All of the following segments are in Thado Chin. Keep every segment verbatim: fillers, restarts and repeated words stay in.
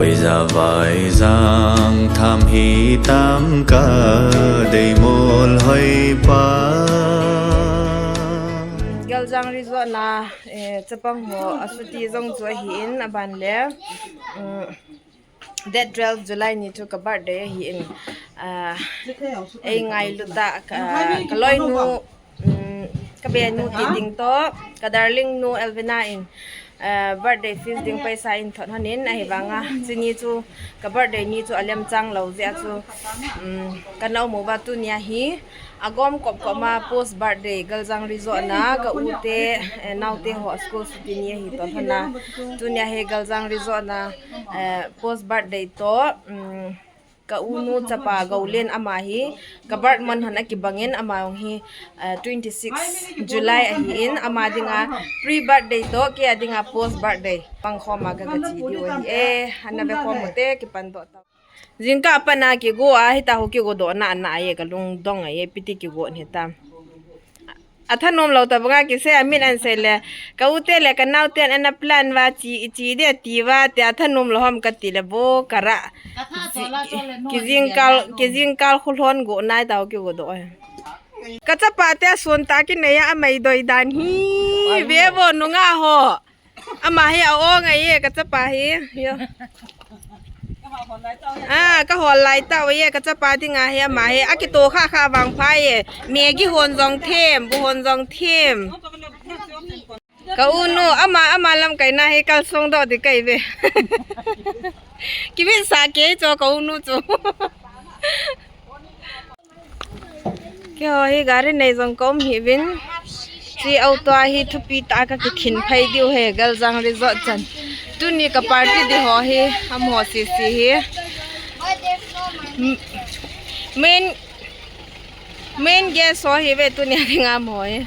Hoiza vaijang tham hi tam ka deimol hoi pa. Galjang Resort na, eh, chapang ho a chuti jong chu ahin, aban le, um, date twelve July ni chu ka birthday ahin, ah, ei ngailut a ka, ka loinu, um, ka benu ti ding toh, ka darling nu Elvina in, ah, birthday feast ding paisa in thot hon in, ahivanga, chuni chu ka birthday ni chu alem chang lou jeh a chu, um, ka na um uva tunia hi, agom kop kop ma post birthday Galjang Resort na ka u te, eh, nao te ho a school chuti ni ahi toh lhon a. Tunia hi Galjang Resort na, eh, post birthday toh, um, ka u nu chapa Goulen ama hi ka birth month hon akibang in ama jong hi, eh, twenty six July ahin ama dinga pre birthday toh kei a dinga post birthday pang khom a ka, ka chi diu ahi e, ana ve khom u te kipan doh tau. Jingkah a pat na kigo a, hita ho kigo doh na, na a ye ka lungdong a ye, ipi ti kigo ni ta. Athanom lou tobang a kisei a min ahin sei le, ka u te le ka nao ten ana plan uva chi, chi de ti uva, ti athanom lou ham kati le bo ka ra. Kijingkah, kijingkah khu lhon go nai ta ho kigo doh e. Ka chapa te asun tah kinei a amai doi dan hi, ve vo nunga ho. Ama hi a-ong ahi e, ka chapa hi. Yo. Ah, ka hol lai tah ahi e, ka chapa dinga hi ama hi. Akitoh kha kha vangpha e. Maggie hon jong them, bu hon jong them. Ka u nu, ama, ama lamkai na hi kalsong doh ding kahi ve. Kimin sa kei cho ka u nu chu. Keiho hi gari nei jong ka um hih uvin. Chi auto a hi thupi tah a ka kithin phei diu ahi, Galjang Resort chan. Tuni ka party ding ho hi, amaho sese hi. M-, main, main guest ho ahi ve tuni a dinga amaho hi.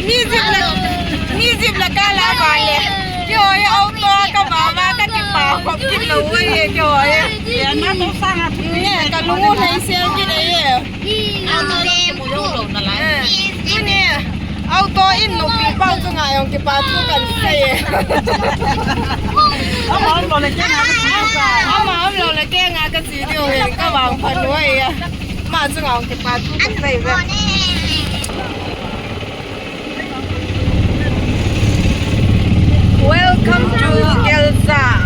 Ni jip la, ni jip la ka la ba le. Keiho hi auto ka ba ba ka kipa khop kit lou e keiho hi. Ka lung u lhai sel kit e. Tuni auto in nupi pau chunga jong kipa thu kan sei e. Ama um lou le kei nga ka chi diu hin ka vang phat lou e. Ama chunga jong kipa thu kan sei ve. Welcome to Galjang.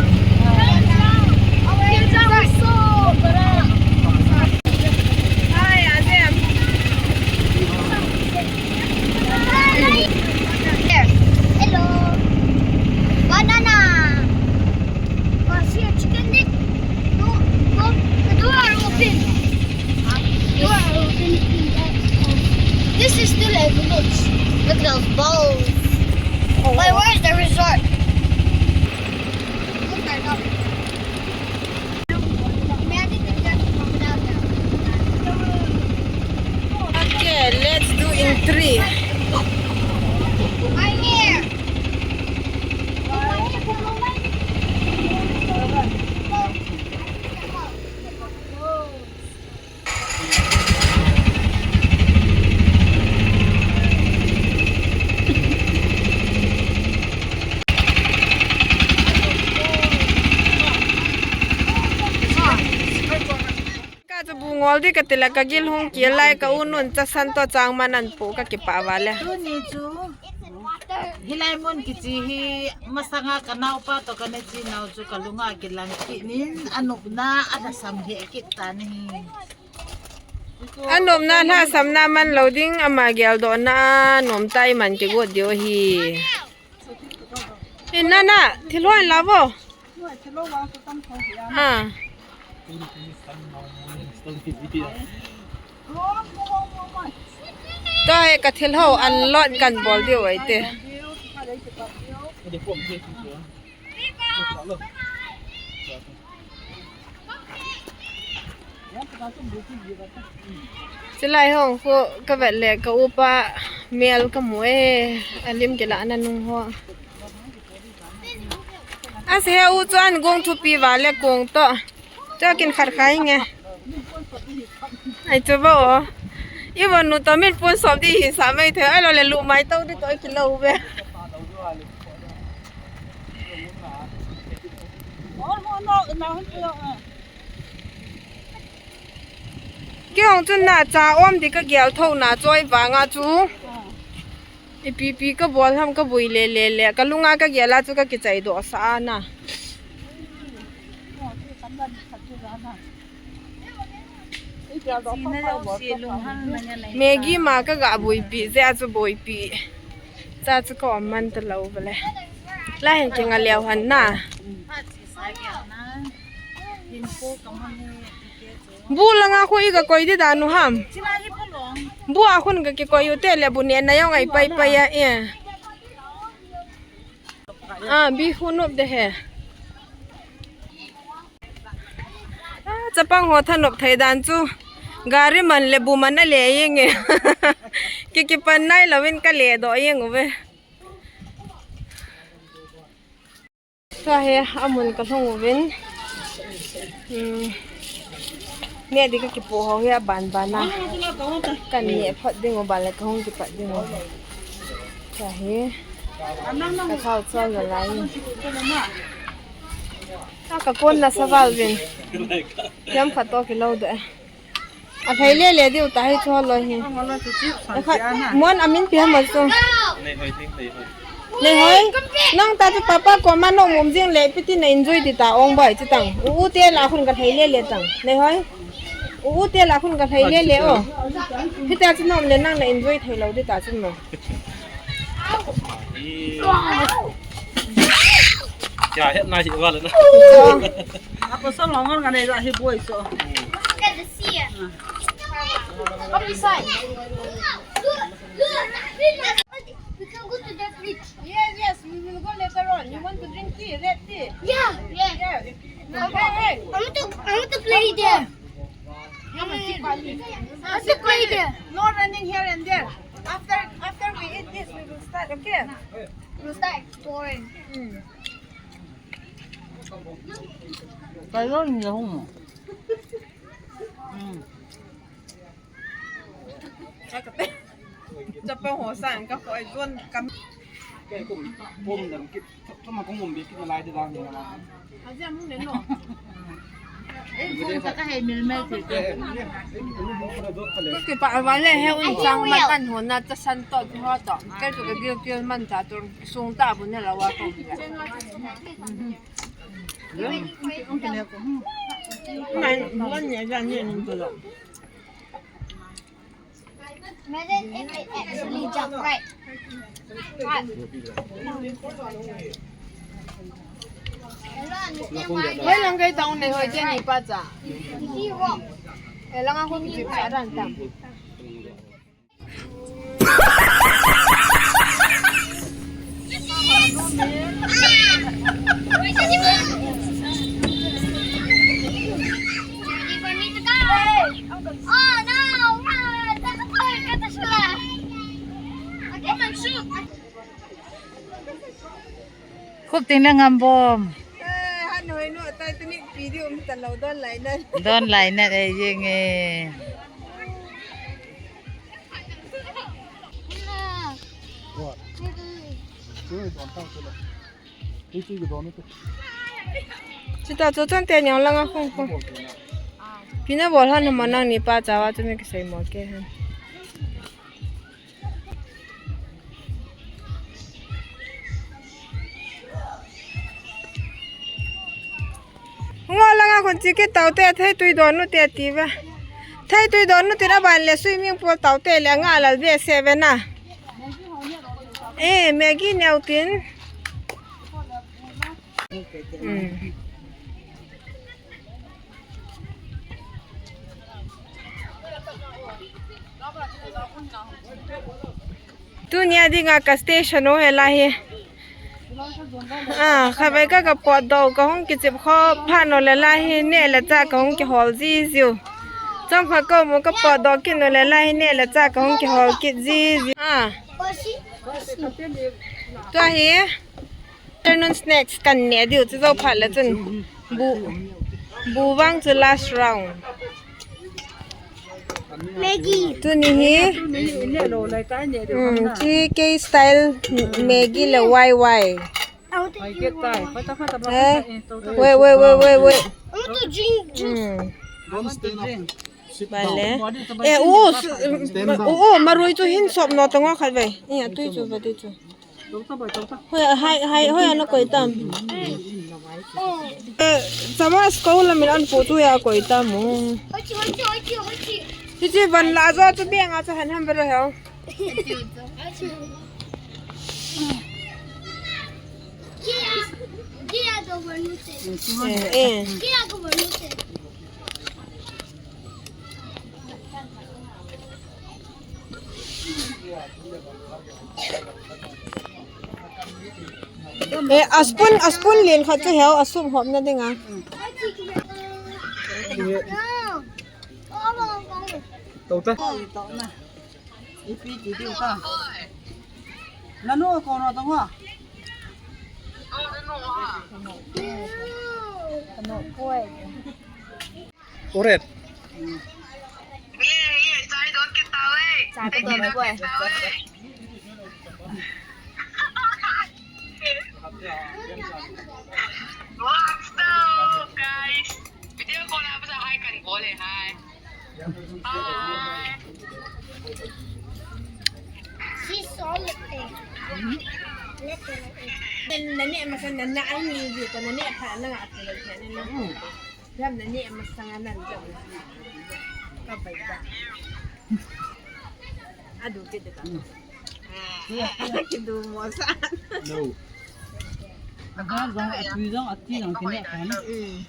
Hi, Azim. Hello. Banana. Oh, I see a chicken neck. No, no, the door open. Door open. This is still a village. Look at those balls. Wait, where's the resort? Look at that. Okay, let's do in three. Right here. Ka chu bu ngol ding kati le ka gil hung kil lai ka u nun chasan toh chang man an pu ka kipah uva le. Tuni chu hilai mun kichi hi masanga ka naopa toh ka neichinau chu ka lunga kilang kit nin anopna alhasam heh kit tan ahi. Anopna lhasam na man lou ding ama geldohna a nomtah a iman kigot diu ahi. In nana, thil hoi la vo. Ah. Tua hi ka thil ho unload kan bol diu ahi te. Chulai hung khu ka vet le ka upa mel ka mu e, alim kila na nung ho. Ase he u chuan gong thupi va le kong toh. Chuan kin khat khai nge. Ai chu bo. I bo nu to min pun sop di hi sa mai the. Ai lo le lu mai to di to ki lo ve. Kei hong chun na cha om di ka gel tho na choi vanga chu. Ipi pi ka bol ham ka bui le le le. Ka lunga ka gel a chu ka kichai doh sa a na. Maggi ma ka ga buipi, je a chu buipi. Cha chu ka om man ta lo vale. La hin kinga leo han na. Bu langa khu i ka koi di da nu ham. Bu a khun ka kikoi u te le bu ne na yong ai pai pai a e. Ah, bi khu nop de he. Ah, chapang ho thanop thei dan chu. Gari man le bu man a le yeng e. Ki kipan nai lovin ka le doh yeng uve. Sa he amun ka hlong uvin. Hmm. Ne di ka kipu ho he a ban ban a. Kan ne phot ding u ban le ka hung kipat ding u. Sa he. Ka thau chol na lai. Ka kon na sa val vin. Yam khat to kilo de. A thei le le diu ta hi chu lo hi. Mon amin pi ha ma chu. Nei hoi. Nang ta chu papa koma nom um jing le piti na enjoy di ta ong bai chi tang. U u te la khun ka thei le le tang. Nei hoi. U u te la khun ka thei le le o. Hita chu nom le nang na enjoy thei lo di ta chu mo. Ya, het na hi wala na. Apo so longon ngane da hi boi so. Come inside. We can go to the fridge. Yes, yes, we will go later on. You want to drink tea, red tea? Yeah, yeah. Yeah. Okay, hey. I want to, I want to play there. I want to play there. No running here and there. After, after we eat this, we will start, okay? We'll start exploring. Mm. Kaya niya ho mo. Mm. Chapa ho san ka ko ai zon kam. Kaya kum pom dam kit, chuma kum bom bikit na lai de dam na. Aja mu ne no. Eh, phone ta ka he mil mai the. Kiki pa avale he un chang ma kan ho na ta san to ho to. Kaya tu ka gil gil man ta tu sung ta bu ne la wa ko. Mai, bukan ya, jangan ni tu lah. Imagine if it actually jump right. Right. Hoi lang kay taong na hoi dyan, ipa cha. He rock. Eh, lang ako ni pa ran tam. Khup ting le ngam bom. Eh, han hoi nu, Titanic video um ta lo don lai na. Don lai na, eh, yeng, eh. What? Sita chu chon te nyang langa khong khong. Pina bol han ma nang ni pa chawa chu mi kisei mo ke han. Ngo langa khun chi kit tau te, thei tui don nu te ti va. Thei tui don nu ti na ban le swimming pool tau te le nga lal ve se ve na. Eh, Maggi neu tin. Mm. Tunia dinga ka station o hela hi. Ah, khatvei ka ka potdoh, ka hung kichep khop phat u le la hi neh le chah ka hung kihol ji jiu. Chomkhat ka um u ka potdoh kit u le la hi neh le chah ka hung kihol kit ji jiu. Ah. Tua hi. Afternoon snacks kan neh diu chu jou phat le chun bu, bu vang chu last round. Maggi. Tuni hi. Hmm, chi kei style Maggi le Y Y. Wait, wait, wait, wait, wait. I want to drink juice. Hmm. Don't stand up. Sit down. Vale. Eh, u, u, u, marui chu hin sop no tang khat ve. Iya, tui chu, va tui chu. Hoi, hai, hai, hoi, ana koi tam. Eh, sama school la min an pu chu ya koi tam u. Hichi van la jo chu beng a chu han ham bero heo. Eh, eh. Eh, a spoon, a spoon lien khat chu heo, a soup hopna dinga. Tou ta. Ipi ti diu ta. Nanu ko no tong wa. Oret. Chai don kita we. Chai don kita we. What's up, guys? Video call apa sa hai kan boleh hai. Hi. She's solid thing. Nani masa nana ang ni dito nani apa na nga at nani na. Jam nani masa nga nan jam. Kapay ba? Adu kita. Kidu mo sa. No. Aga jong atui jong ati jong kine kan. Mm.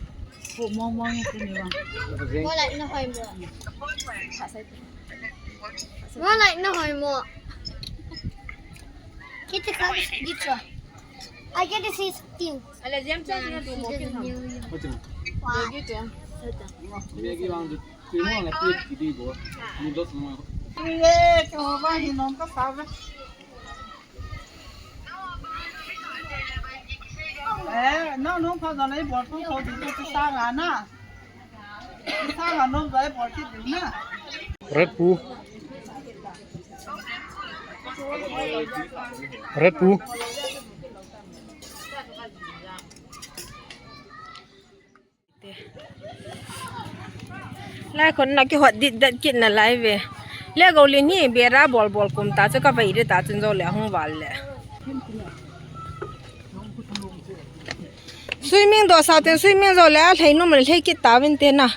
Ko mong mong ni kine ba. Mo lai na hoi mo. Mo lai na hoi mo. Kita ka gitso. I get to see something. Ala jam cha na du mo kin ham. Wow. Gitso. Maggi wang du. Tui mo na pi kidi bo. Noodles mo. Ye, ko ba hi nom ka sa ba. Eh, no, no, pa dale bol ko ko di ko sa ga na. Sa ga no dale bol ki di na. Red Bull. Red Bull. Lai khon na kihot dit dat kit na lai ve. Le go le ni bera bol bol kum ta chu ka vai de ta chun jo le hung val le. Swimming do sa ten swimming jo le a hlei nom le hlei kit ta vin te na.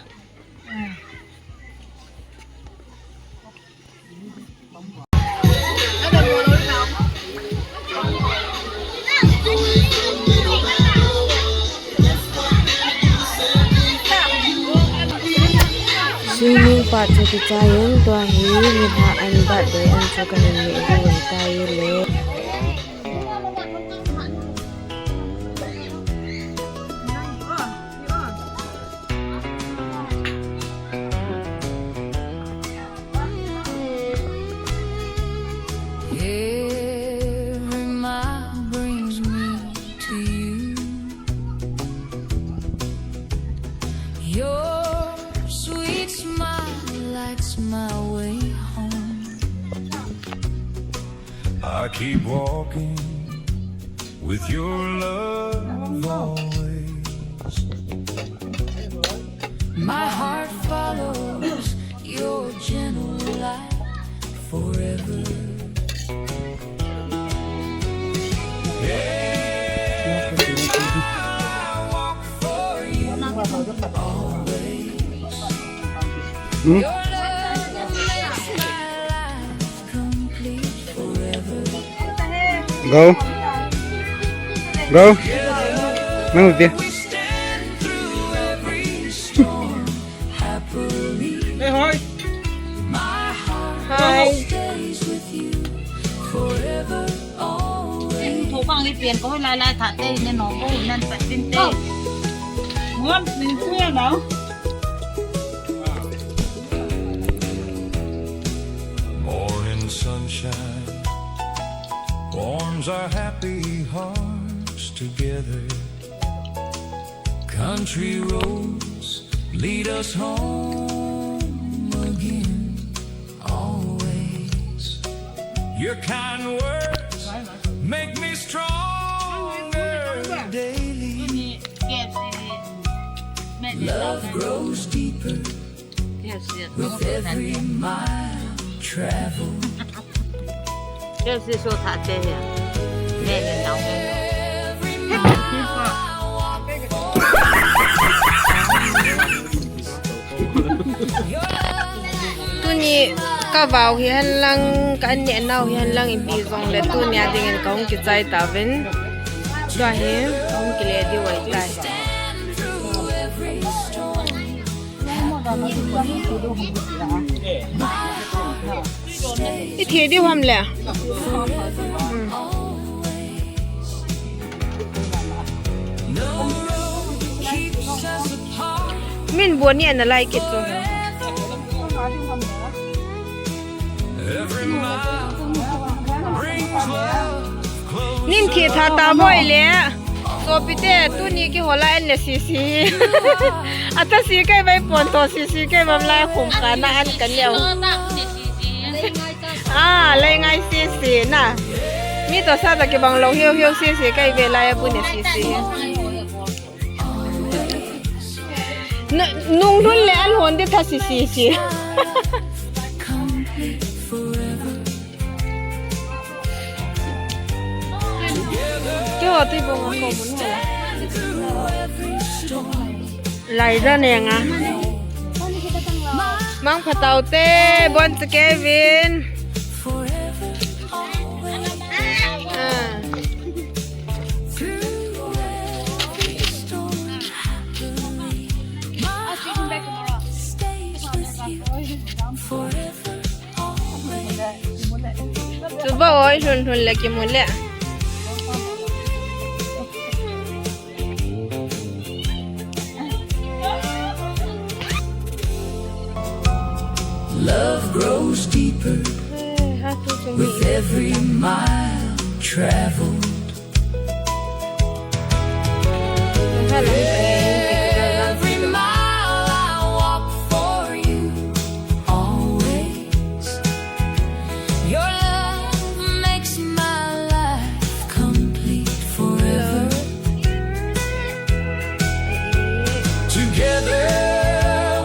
Swimming part chu kichai in tua hi nilhah an birthday an chu ka hin neh diu ahitai le. Every mile brings me to you. Your sweet smile lights my way home. I keep walking with your love always. My heart follows your gentle light forever. Everywhere I walk for you always. Hmm? Your love makes my life complete forever. Go. Go. Nang dia. Hey, hi. Hi. Thobang ipi ko lai lai tha te ne no ko nan pat tin te. Ngam min kuya nau. Morning sunshine warms our happy hearts together. Country roads lead us home again. Your kind words make me stronger daily. Love grows deeper with every mile traveled. Every mile I walk for you. Tuni ka vau hi henlang, ka an neh nau hi henlang, ipi jong le tuni a dingin ka hung kichai tauvin. Tua hi ka hung kile diu ahitai. I thi diu ham le. Min bu ni ana lai kit chu. Nin thi tha ta boi le. Sopite, tuni kihola an ne sisi. Ata si kai bai pon to sisi kai bam lai khum ka na an kan leo. Ah, lei ngai sisi na. Mi to sa ta kibang lo hiu hiu sisi kai ve lai a bu ne sisi. Nung lhun le an hon di tha sisi. Keiho tui bong a ko mun ho la. Lai da ne nga. Mang phatau te, bon cha Kevin. Ah. Chuba oi, lhun lhun le kimu le. Love grows deeper with every mile traveled. Every mile I walk for you, always. Your love makes my life complete forever. Together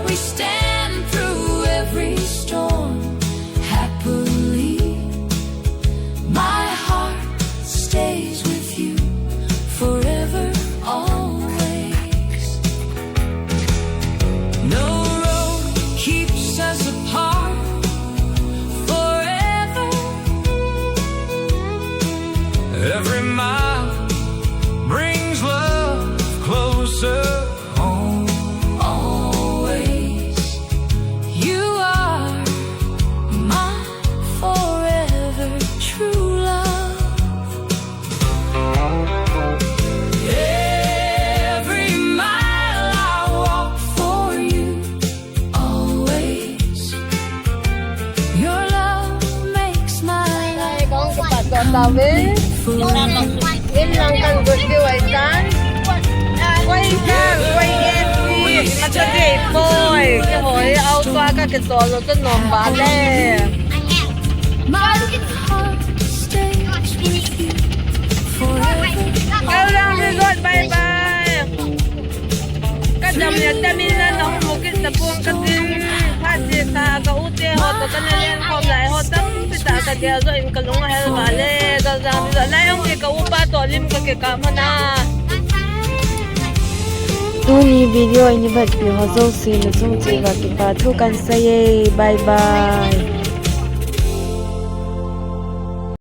we stand through every storm happily. My heart stays with you forever, always. No road keeps us apart forever. Every mile brings love closer home, always. You are my forever true love. Every mile I walk for you, always. Your love makes my life complete forever. In lang kan got diu ahitan. Koi kan, koi S P, kata dei poi. Keiho hi auto a ka kei tol lo chu nom ba le. My heart stays with you forever. Kal lang resort, bye bye. Ka dam le tamin na na mu kit ta pong ka tin. Phat je sa ka u te ho to ka na len khom lai ho tampi ta ka gel jo in ka lung a hel va le. Kal lang resort lai ong ke ka upa to lim ka ke ka mana. Tuni video ini bat pi ho jouse na sung che va kipa thu kan sa ye. Bye bye.